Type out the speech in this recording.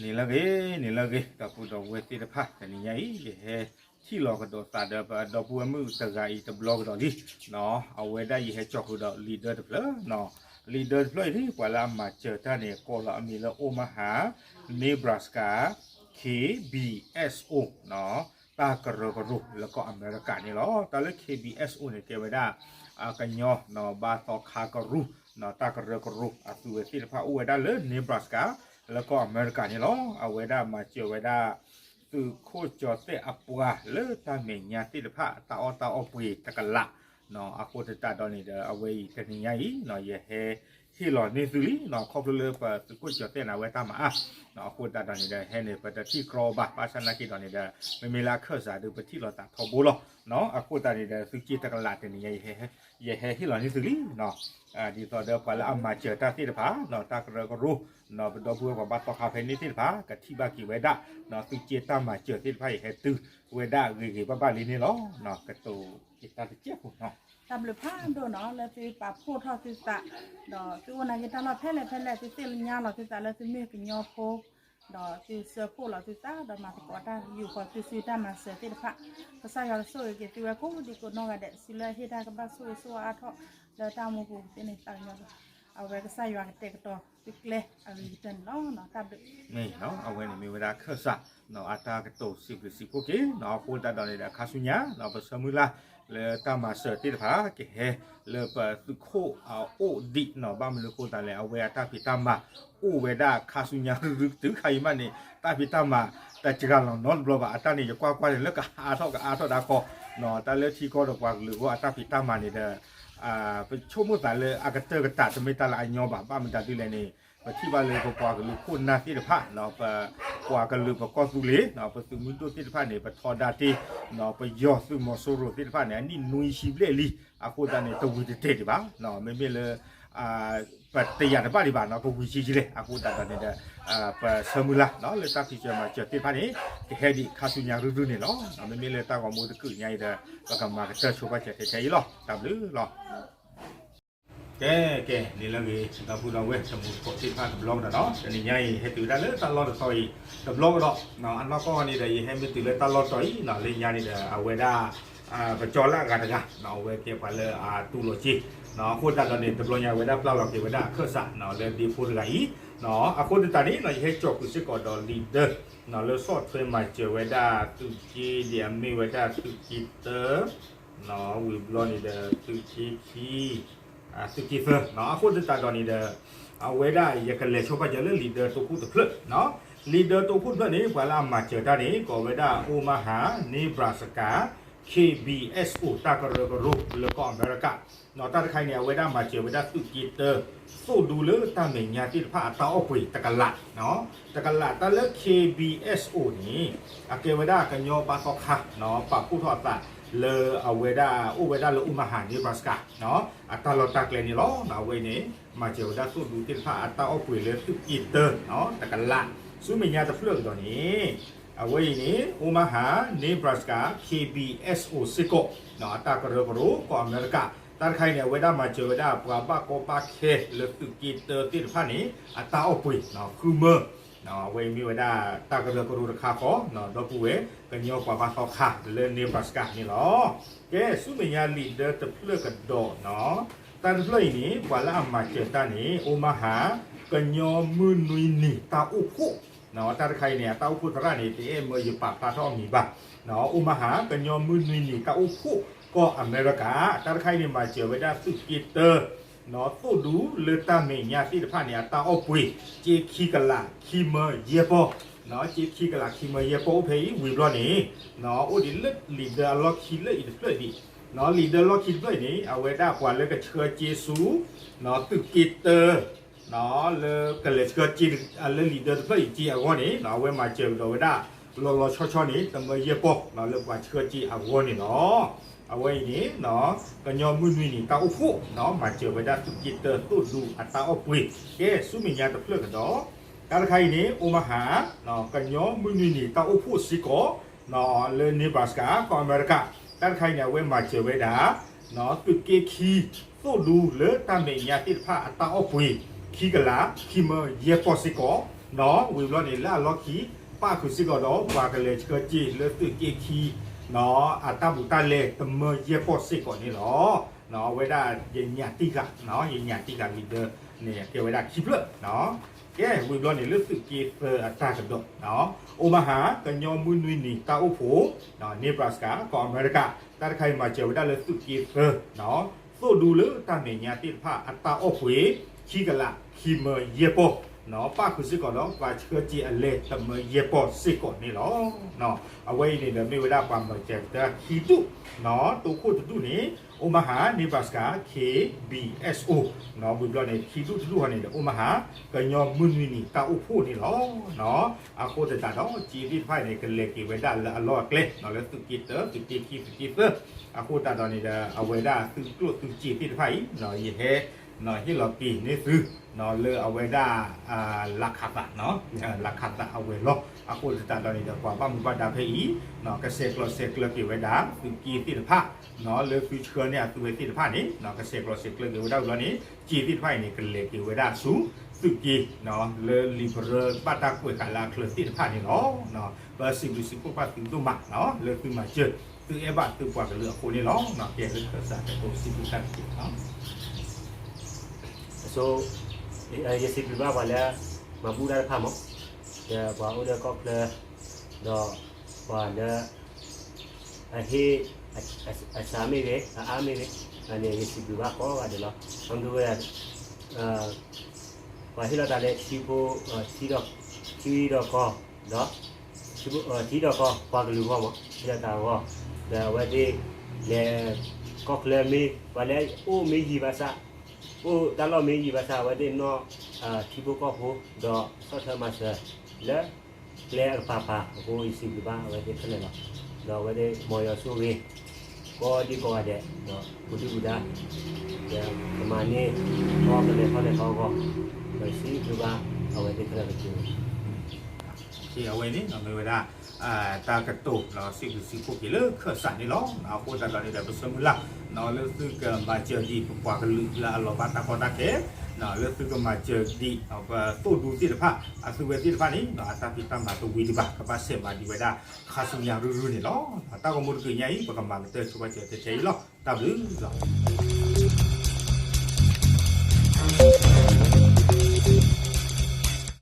န့ၣ်လၢဂ့ၤ, န့ၣ်လၢဂ့ၤ, ဒီပုၢ်ဒီဝဲၢ်သ့ၣ်တဖၣ် တနံၤညါအံၤ ယဟဲထံၣ်လီၤကဒီးသးဒီးပဒီပုၢ်ဝဲၢ်မုၣ်တဂၤအံၤတဘျီကဒီးလံ. အဝဲဒၣ်ယဟဲကၠီဃုာ်ဒီး leader တဖျၢၣ်, leader တဖျၢၣ်အံၤ ပှၤလၢအမၤစၢၤတၢ်န့ၣ် ကိးလီၤအမံၤလၢ Omaha, Nebraska, K B S O တၢ်ကရၢကရိလၢကီၢ်အမဲရကၤန့ၣ်လီၤ. တၢ်လၢ K B S O န့ၣ် ကဲဝဲဒၣ် ကညီဘါသီခါကရူၢ် တၢ်ကရၢကရိအသုးဝဲသ့ၣ်တဖၣ်အိၣ်ဝဲဒၣ်လၢ Nebraska လၢကီၢ်အမဲရကၤန့ၣ်လီၤ. အဝဲဒၣ်မၤစၢၤဝဲဒၣ် သုးခိၣ်ကၠီၤသဲးအပှၤလၢတၢ်မဲာ်ညါသ့ၣ်တဖၣ် တၢ်အီၣ်တၢ်အီပှ့ၤတကလး. အဃိသတးဒီးန့ၣ်ဒီး အဝဲအံၤတနံၤညါအံၤ ယဟဲဟ့ၣ်လီၤန့ၢ်သုလံ, ခီဖျိလၢပသုးခိၣ်ကၠီၤသဲးန့ၣ် အဝဲတၢ်မၤအါ, အဃိသတးဒီးန့ၣ်ဒီး ဟဲန့ၣ် ပတထံၣ်ကြီဘၣ်, ဘၣ်ဆၣ်နာ်က့ဒီးန့ၣ်ဒီး မ့မ့ၢ်လၢအခၢၣ်စးဒီး ပထံၣ်လိာ်သးထီဘိလီၤ. အဃိသတးန့ၣ်ဒီး သုးက့တကလးတနံၤညါ ယဟဲဟ့ၣ်လီၤန့ၢ်သုလံ. ဒ်သိးဒီးပှၤလၢအမၤစၢၤတၢ်သ့ၣ်တဖၣ် တၢ်ကရၢကရိ ပဒီပုၢ်ဝဲၢ်ပှၤဘါသီခါဖဲန့ၣ်သ့ၣ်တဖၣ် ကထံၣ်ဘၣ်က့ၤဝဲဒၣ် သုးက့တၢ်မၤစၢၤသ့ၣ်တဖၣ် ယဟဲတုၤဝဲဒၣ်ဂ့ၤဂ့ၤဘၣ်ဘၣ်လံန့ၣ်လီၤ. ကတိၤက့ၤတၢ်တစဲးဖိနီၤ. တၢ်ဘျုးဖးဒိၣ်နီၤ လၢသုပာ်ဖှိၣ်ထီၣ်သုသး ဒီးသုအိၣ်နာ်က့တၢ်လီၢ်ဖဲလဲၣ်ဖဲလဲၣ် သုသ့ၣ်ညါလီၤသုသးလၢသုမ့ၢ်ကညီဖိ ဒီးသုဆၢဖှိၣ်လီၤသုသး ဒီးမၤသကိးတၢ်ယူၢ်ဃီၤသုစုတၢ်မၤစၢၤသ့ၣ်တဖၣ် ကစၢ်ယွၤကဆိၣ်ဂ့ၤက့ၤသုဝဲကိးဒံကိးနီၢ်ဂၤဒဲး စုလၢအဟ့ၣ်တၢ်ကဘၣ်ဆိၣ်ဂ့ၤဆိၣ်ဝါအါထီၣ် လၢတၢ်အိၣ်မူပူၤသ့ၣ်န့ၣ် သးကညီၤ အဝဲကစၢ်ယွၤကတဲာ်ကတီၤသုကျဲအဂ့ၤကတၢၢ်န့ၣ်လီၤ. တၢ်ဘျုး မ့ၢ်နီၤ အဝဲန့ၣ်မ့ၢ်ဝဲဒၣ်ခၢၣ်စး အတၢ်ကတိၤစံးဘျုးစံးဖှိၣ်က့ၤနီၤ. အဃိသတးဒီးန့ၣ်ဒီး ခါဆူညါ ပဆၢမုၢ်လၢ်လၢတၢ်မၤစၢၤသ့ၣ်တဖၣ် ကဟဲလၢပသုးခိၣ်အအိၣ်ဒံးနီၤ. ဘၣ်မနုၤအဃိသတးလဲၣ် အဝဲအတၢ်ဖံးတၢ်မၤအိၣ်ဝဲဒၣ်ခါဆူညါ တုၤခါအံၤမးန့ၣ် တၢ်ဖံးတၢ်မၤတစှၤလီၤနီတဘျီဘၣ်. အတၢ်န့ၣ် ယကွၢ်ကွၢ်န့ၣ် လၢကအါထီၣ်ကအါထီၣ်ဒၣ်ဃီ တၢ်လၢထံကီၢ်ဒီးပှၤကလုာ်အဂီၢ် အတၢ်ဖံးတၢ်မၤန့ၣ်ဒီး ပဆိကမိၣ်သးလၢအကတၢၢ်ကတၢၢ် တမ့ၢ်တၢ်လၢအညီဘၣ်. ဘၣ်မတၤဒ်လဲၣ်န့ၣ် ပထံၣ်ဘၣ်လၢပပှၤကလုာ်ခိၣ်နၢ်သ့ၣ်တဖၣ် ပပှၤကလုာ်ပကီၢ်သူလ့ၤ ပသုးမုၢ်ဒိၣ်သ့ၣ်တဖၣ်န့ၣ် ပထီဒါတ့ၢ် ပယီၤသုးမီၤစိရိၤသ့ၣ်တဖၣ်န့ၣ် အနံၣ်နွံဆံဘျဲၣ်လံ. အဃိသတးန့ၣ် တဝံၤတတဲာ်ဒံးဘၣ်. မ့မ့ၢ်လၢ ပတယာ်တဘၣ်ဒံးဘၣ်နီၤ ကဝံၤဆံးဆံးလဲၣ်. အဃိသတးဒီးန့ၣ်ဒီး ပဆၢမုၢ်လၢ်နီၤ လၢတၢ်ဖံးစၢၤမၤစၢၤသ့ၣ်တဖၣ်န့ၣ် ကဟဲဒံးခါဆူညါရုၢ်ရုၢ်န့ၣ်လီၤ. မ့မ့ၢ်လၢတၢ်ဂီၤမူတကုာ်ညါအံၤဒီး ပကမၤကတၢၢ်ဆိဘၣ်စၢၤထဲထဲအံၤလီၤ. တၢ်ဘျုးလီၤ. ကဲ ကဲ န့ၣ်လၢဂ့ၤ ဒီပုၢ်ဒီဝဲၢ်တံၤသကိးသ့ၣ်တဖၣ်တဘျီကဒီးနီၤ တနံၤညါအံၤ ဟဲတုၤဝဲဒၣ်လၢတၢ်လီၢ်တတီၤအံၤ တဘျီကဒီး အနီၢ်ကီၢ်န့ၣ်ဒီး ယဟဲမ့ၢ်တုၤလၢတၢ်လီၢ်တတီၤအံၤနီၤ လၢညါန့ၣ်ဒီး အဝဲဒၣ် ပကၠီလၢအဂၤတဂၤ အဝဲကဲပှၤလၢအတူၢ်လိာ်က့ၤ အဃိသတးဒီးန့ၣ် တဘျီညါဝဲဒၣ်ပျၢ်လီၤက့ၤဝဲဒၣ်အခၢၣ်စး လၢဒ့ဖိတဂၤအံၤ အဃိသတးန့ၣ်နီၤ ယဟဲကၠီၤဃုာ်စ့ၢ်ကီးဒီး leader လၢဆီၣ်ထွဲမၤစၢၤဝဲဒၣ်သုးက့ ဒ်အမ့ၢ်ဝဲဒၣ်သုးက့တၢ ဝံၤဘျီန့ၣ်ဒီး သုးက့ခံ သုးက့သၢ အဃိသတးဒီးန့ၣ်ဒီး အဝဲဒၣ်ယကလဲၤဆိဘၣ်စၢၤလၢ leader တိခိၣ်တဖျၢၣ် leader တိခိၣ်တဖျၢၣ်န့ၣ် ပှၤလၢအမၤစၢၤတၢ်န့ၣ် ကိးဝဲဒၣ် Omaha Nebraska K B S O တၢ်ကရၢကရိလၢကီၢ်အမဲရကၤ တၢ်တခါအံၤန့ၣ် အဝဲဒၣ်မၤစၢၤဝဲဒၣ်သုးက့တၢ သိၣ်ဒူလၢတၢ်မဲာ်ညါသ့ၣ်တဖၣ်အတၢ်အီၣ်ပှ့ၤတကလး တကလး တၢ်လၢ K B S O န့ၣ် အကဲဝဲဒၣ်ကညီဘါသီခါ ပာ်ဖှိၣ်ထီၣ်အသးလၢအဝဲဒၣ်အိၣ်ဝဲဒၣ်လၢ Omaha Nebraska အတၢ်လီၢ်တၢ်ကျဲန့ၣ်လီၤ. အဝဲအံၤန့ၣ် မၤစၢၤဝဲဒၣ်သိၣ်ဒူသ့ၣ်တဖၣ်အတၢ်အီၣ်ပှ့ၤလၢသုးက့တၢ တကလး ဆူမဲာ်ညါတဖျၢၣ်ကဒီးန့ၣ် အဝဲအံၤန့ၣ် Omaha Nebraska K B S O စ့ၢ်ကီး အတၢ်ကရၢကရိကီၢ်အမဲရကၤ တၢ်တခါအံၤန့ၣ် အဝဲဒၣ်မၤစၢၤဝဲဒၣ်ပှၤဘၣ်ကီဘၣ်ခဲလၢသုးက့တၢသ့ၣ်တဖၣ်န့ၣ် အတၢ်အီၣ်ပှ့ၤ ဃုမၢ အဝဲအံၤမ့ၢ်ဝဲဒၣ်တၢ်ကရၢကရိတခါဃီ ဒီပုၢ်ဝဲၢ်ကညီပှၤဘါသီခါလၢ Nebraska န့ၣ်လီၤ. ကဲ ဆူမဲာ်ညါ leader တဖျၢၣ်ကဒီးနီၤ တၢ်တဖျၢၣ်အံၤန့ၣ် ပှၤလၢအမၤစၢၤတၢ်န့ၣ် Omaha ကညီမုၢ်နွံနံၤတၢ်အိၣ်ဖှိၣ် တၢ်တခါအံၤန့ၣ် အတၢ်အိၣ်ဖှိၣ်သရၣ်န့ၣ် တအဲၣ်မၢယပာ်ဖျါထီၣ်အမံၤဘၣ် Omaha ကညီမုၢ်နွံနံၤတၢ်အိၣ်ဖှိၣ်ကီၢ်အမဲရကၤ တၢ်တခါအံၤန့ၣ် မၤစၢၤဝဲဒၣ်သုးက့တၢ သိၣ်ဒူလၢတၢ်မဲာ်ညါသ့ၣ်တဖၣ်န့ၣ် အတၢ်အီၣ်ပှ့ၤ က့ခံကလးခံမၢယဲၢ်ပီၢ် က့ခံကလးခံမၢယဲၢ်ပီၢ်အိၣ်ဖဲအံၤ ဝံၤဘျီန့ၣ် အိၣ်ဒံးလၢ leader အလီၢ်ခံလၢအံၤတဖျၢၣ်ဒံး leader လီၢ်ခံတဖျၢၣ်အံၤန့ၣ် အဝဲဒၣ်ပှၤလၢကဆှၢက့ၤဆူ သုးက့တၢ လၢကလဲၤဆှၢက့ၤ လၢ leader တဖျၢၣ်အံၤက့အဂီၢ်န့ၣ် အဝဲမၤစၢၤကဒီးဝဲဒၣ် လီၤလီၤဆီဆီန့ၣ် တမၢယဲၢ်ပီၢ် လၢပှၤဆှၢက့ၤအဂီၢ်န့ၣ်လီၤ. အဝဲအံၤန့ၣ် ကညီမုၢ်နွံနံၤတၢ်အိၣ်ဖှိၣ် မၤစၢၤဝဲဒၣ်သုးက့တၢသိၣ်ဒူအတၢ်အီၣ်ပှ့ၤ ကဲဆူမဲာ်ညါတဖျၢၣ်ကဒီး တၢ်တခါအံၤန့ၣ် Omaha ကညီမုၢ်နွံနံၤတၢ်အိၣ်ဖှိၣ်စ့ၢ်ကီး လၢ Nebraska ကီၢ်အမဲရကၤ တၢ်တခါအံၤန့ၣ် အဝဲမၤစၢၤဝဲဒၣ် သုးက့ခံ သိၣ်ဒူလၢတၢ်မဲာ်ညါသ့ၣ်တဖၣ်အတၢ်အီၣ်ပှ့ၤ ခံကလး ခံမၢယဲၢ်ပီၢ်စ့ၢ်ကီး ဝံၤဘျီန့ၣ် လၢအလီၢ်ခံ ပၣ်ဃုာ်စ့ၢ်ကီးဒီး ပှၤကလဲၤဆှၢစ့လၢသုးက့ခံ အတၢ်ဘူးတၢ်လဲတမၢယဲၢ်ပီၢ်စ့ၢ်ကီးန့ၣ်လီၤ. အဝဲဒၣ်ယညးတံၢ်ဃာ်, ယညးတံၢ်ဃာ်လံဒီးန့ၣ် ကဲဝဲဒၣ်ခံဖျၢၣ် ကဲ ဝံၤဘျီန့ၣ် လၢသုးက့သၢအတၢ်ကဒီး အိၣ်မဟါ ကညီမုၢ်နွံနံၤတၢ်အိၣ်ဖှိၣ် Nebraska ကီၢ်အမဲရကၤ တၢ်တခါအံၤမၤစၢၤဝဲဒၣ်လၢသုးက့သၢ သိၣ်ဒူလၢတၢ်မဲာ်ညါသ့ၣ်တဖၣ်အတၢ်အီၣ်ပှ့ၤ ခံကလးခံမၢယဲၢ်ပီၢ် ပၣ်ဃုာ်စ့ၢ်ကီးဒီး ပှၤဆှၢစ့အလဲတမၢယဲၢ်ပီၢ်စ့ၢ်ကီးန့ၣ်လီၤ. အဝဲအံၤန့ၣ်ဒီးမ့ၢ်ဝဲဒၣ်ပှၤမၤစၢၤတၢ်ခံဒူၣ် တိခိၣ်တဒူၣ်န့ၣ် အိၣ်မဟါ Nebraska KBSO ဝံၤဘျီန့ၣ် ခံဒူၣ်တဒူၣ်ဟီန့ၣ်ဒီး အိၣ်မဟါ ကညီမုၢ်နွံနံၤတၢ်အိၣ်ဖှိၣ်န့ၣ်လီၤ. အဃိသတးဒီး စ့သ့ၣ်တဖၣ်အံၤန့ၣ် ကလဲၤက့ၤဝဲဒၣ်လၢအလီၢ်အကျဲ လၢသုးက့တၢ သုးက့ခံ သုးက့သၢ အဃိသတးဒီးန့ၣ်ဒီး အဝဲဒၣ်သုးကျိၣ်သုးစ့သ့ၣ်တဖၣ်အံၤ ယဟဲ ဟ့ၣ်လီၤက့ၤန့ၢ်သု လၢအဝဲဒၣ် လးခးသး လးခးသးအဝဲၤလီၢ် အဃိသတးဒီးန့ၣ်ဒီး ပှၤဘၣ်မူဘၣ်ဒါဖဲအံၤ ကဆဲးကျိးဆဲးကျၢက့ၤဝဲဒၣ် သုးက့သ့ၣ်တဖၣ် လၢသုဆှၢန့ၢ်အသုဝဲသ့ၣ်တဖၣ်န့ၣ် ကဆဲးကျိးဆဲးကျၢက့ၤဝဲဒၣ်ဝံၤလီၤန့ၣ် စ့သ့ၣ်တဖၣ်အံၤန့ၣ် ကလဲၤက့ၤဝဲဒၣ်ဆူ သုးက့ လၢလံာ်ပရၢဘၣ်တၢ်ကွဲးဃာ်လၢအချၢသ့ၣ်တဖၣ်န့ၣ်လီၤ. ပစံးဘျုးစံးဖှိၣ်ဘၣ်သုဒိၣ်မး လၢသုမၤစၢၤ သုအဲၣ်ဘၣ်သုပှၤကလုာ်အဃိန့ၣ်လီၤ. ကဲလၢခၢၣ်စးတၢ်ကတိၤစံးဘျုးတၢ်တက့ၢ် အဆိ ယစံးဘျုးဘၣ်ပှၤလၢ မၤဘူၣ်တၢ်တဖၣ်မး, ဒီးပှၤအိၣ်လၢကီၢ်ချၢ, ဒီးပှၤလၢ အဟ့ၣ် အစၢမ့ၢ်ဂ့ၤ အအါမ့ၢ်ဂ့ၤ, န့ၣ် ယစံးဘျုးဘၣ်ကိးဂၤဒဲးလီၤ. အမ့ၢ်ဝဲဒၣ် ပှၤဟ့ၣ်လီၤသးလၢထံဖိ ထံဒီးကီၢ် ဒီး ထံဒီးကီၢ်ပှၤကလုာ်အဂီၢ်မး ဟ့ၣ်လီၤသးအဂီၢ်, ဒီးအဝဲသ့ၣ် လဲၤ ကီၢ်ချၢမ့ၢ် ပှၤလၢအိၣ်မ့ၢ်ယံာ်ဘၣ်ဆၣ် အိၣ်တၢ်လီၢ်မ့ၢ်ယံာ်ဘၣ်ဆၣ် အဝဲသ့ၣ်နီၣ် ထံဖိကီၢ်ဖိ ဒီးဆီၣ်ထွဲမၤစၢၤ လၢ ကျဲအကပၤပၤအဃိ ယစံးဘျုးဘၣ်အဝဲသ့ၣ်ခဲလၢာ်လီၤ. ဒီးအဝဲသ့ၣ်မ်ယွၤဆိၣ်ဂ့ၤ ကိးဒံကိးဂၤဒဲး ဒီးပူၤဒုၣ်ပူၤဒါ ဒီးကမၤန့ၢ် ကီၢ်ကလဲၤထီၣ်လဲၤထီအဂီၢ် ဒီးစံးဘျုးဘၣ်အဝဲသ့ၣ်ခဲလၢာ်တက့ၢ်. အဝဲန့ၣ်မ့ၢ်ဝဲဒၣ် တၢ်ကတိၤစံးဘျုးစံးဖှိၣ်က့ၤလၢခၢၣ်စးန့ၣ်လီၤ. အဃိသတးဒီးန့ၣ်ဒီး ပဆၢမုၢ်လၢ် လၢသုကမၤစၢၤဒံးပပှၤကလုာ်လၢအလီၤဘၣ်တၢ်ကီတၢ်ခဲ လၢသုကမၤစၢၤဒံး ပသိၣ်ဒူသ့ၣ်တဖၣ် အသုဝဲသ့ၣ်တဖၣ်န့ၣ် အတၢ်ဖံးတၢ်မၤတဝံၤဒံးဘၣ် ကဘၣ်ဆဲးမၤဒံးဝဲဒၣ် ခါဆူညါရုၢ်ရုၢ်န့ၣ်လီၤ. တၢ်ဂီၤမူတကုးညါအံၤ ပကမၤကတၢၢ်ဆိပာ်စၢၤထဲထဲအံၤလီၤ. တၢ်ဘျုးလီၤ.